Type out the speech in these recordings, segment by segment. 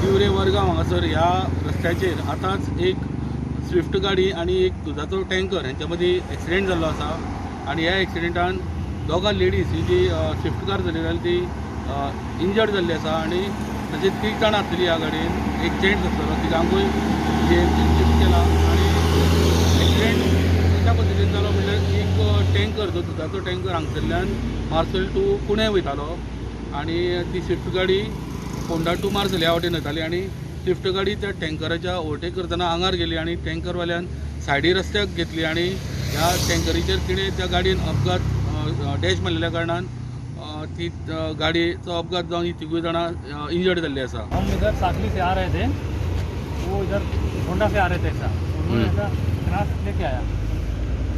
तिवरे वर्गांव हांगासर ह्या रस्त्याचेर आतांच एक स्विफ्ट गाडी आनी एक दुदाचो टँकर हेंच्या मदीं एक्सिडेंट जाल्लो आसा आनी ह्या एक्सिडेंटान दोगां लेडीज ही जी स्विफ्ट कार चलयताली ती इंजर्ड जाल्ली आसा आनी तशेंच तीग जाणां आसलेली ह्या गाडयेन, एक जेंट्स आसलेलो. तिगांकूय जीएमसीन शिफ्ट केला. आनी एक्सिडेंट कशा पद्दतीन जालो म्हणल्यार एक टँकर जो दुदाचो टँकर हांगसरल्यान मार्सेल टू पुणे वयतालो आनी ती स्विफ्ट गाडी फोंडा टू मार्सेल ह्या वाटेन वयताली आनी स्विफ्ट गाडी त्या टँकराच्या ओवरटेक करतना आंगार गेली आनी टँकरवाल्यान सायडी रस्त्याक घेतली आनी ह्या टँकरीचेर तिणें त्या गाडयेन अपघात डॅश मारलेल्या कारणान ती गाडयेचो अपघात जावन ही तिगूय जाणां इंजर्ड जाल्ली आसा. हम इधर साकली से आ रहे थे, वो इधर होंडा से आ रहे थे ऐसा. उन्होंने ऐसा क्रॉस लेके आया.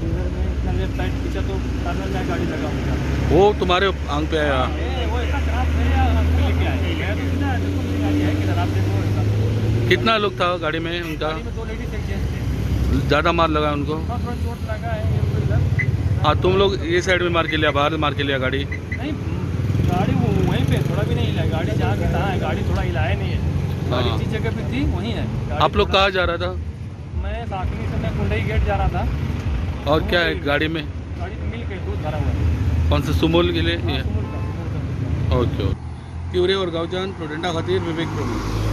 इधर में इतना लेफ्ट साइड खींचा तो कर्नल में गाड़ी लगा उनका. वो तुम्हारे आंग पे आया? ए, वो ऐसा क्रॉस मेरे आंग पे लेके आए. मैं तो सीधा, देखो मेरी गाड़ी है किधर, आप देखो ऐसा. कितना लोग था गाड़ी में उनका? गाड़ी में दो लेडीज, एक जेंट्स थे. ज़्यादा मार लगा उनको? थोड़ा थोड़ा चोट लगा है मेरे को इधर. हाँ, तुम लोग ये साइड में मार के लिया, बाहर मार के लिया गाड़ी? नहीं, गाड़ी वो वहीं पे थोड़ा भी नहीं हिला. गाड़ी जहाँ की तहाँ है. गाड़ी थोड़ा हिलाया नहीं है गाड़ी. जिस जगह पे थी वहीं है गाड़ी. आप लोग कहाँ जा रहा था? मैं साकली से मैं कुंडई गेट जा रहा था. और क्या है गाड़ी में? गाड़ी में मिल्क है, दूध भरा हुआ है. कौन से, सुमोल के लिए? हाँ, सुमुल का, सुमुल का दूध. ओके. तिवरे वरगांवच्यान प्रुडंटा खातीर विवेक प्रभू.